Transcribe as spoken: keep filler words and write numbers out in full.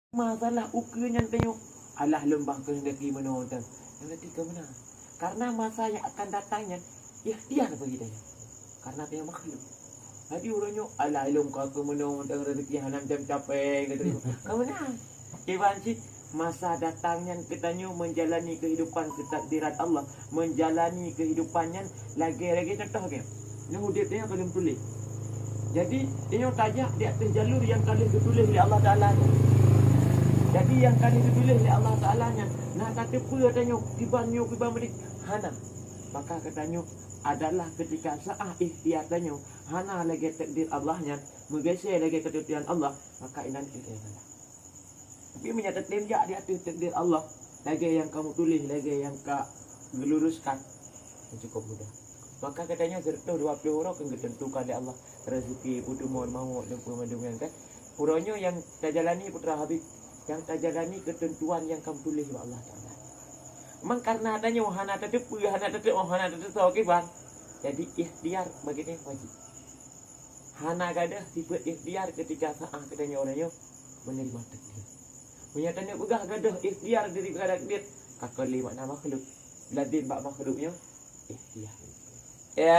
Masalah ukeue nyan tanyoe, alah lôn bah keuhendaki meunoe teuh. Nyan berarti ka meunan. Karena masa yang akan datang nyan ikhtiar bagi tanyoe. Karena tanyoe makhluk. Jadi uroe nyoe, alah lôn ka keu meunoe teuh, rezeki hana macam capek, kata dia. Ka meunan. Iban cit, masa datang nyan geutanyoe menjalani kehidupan ketakdiran Allah, menjalani kehidupan nyan lagèe-lagèe contoh geuh. Nyoe udép nyoe ka lheueh tuléh. Jadi, inyoe tajak di ateueh jalur nyang ka lheueh geutuléh lé Allah Taala nyan. Jadi, nyang ka lheueh geutuléh lé Allah Taala nyan, na tateupeue tanyoe kiban nyoe kiban meudeh? Hana. Maka geutanyoe adalah ketika saat ikhtiar tanyoe hana lagèe takdir Allah nyan, meugeusé lagèe keuteupeuen Allah, maka inan ikhtiar Allah. Tapi meunyo tatem jak di ateueh takdir Allah, lagèe nyang kamoe tuléh, lagèe nyang ka geuluruskan, nyan cukôp mudah. Maka geutanyoe sireutôh dua ploh uroe keu geuteuntukan lé Allah, rezeki, peuteumon, mawöt, dan peue mandum nyan kan. Uroe nyoe nyang tajalani, Putra Habib, nyang tajalani keuteuntuan nyang ka meutuléh bak Allah Taala. Memang karena tanyoe hana tateupeue, hana tateuoh, hana tateusoe kiban, jadi ikhtiar bagi tanyoe wajib. Hana gadôh sifeuet ikhtiar ketika saat geutanyoe uroe nyoe menerima takdir. Meunyo tanyoe peugah gadôh ikhtiar daripada takdir, ka kon lé makna makhluk. Lazim bak makhluk nyoe ikhtiar. Ya,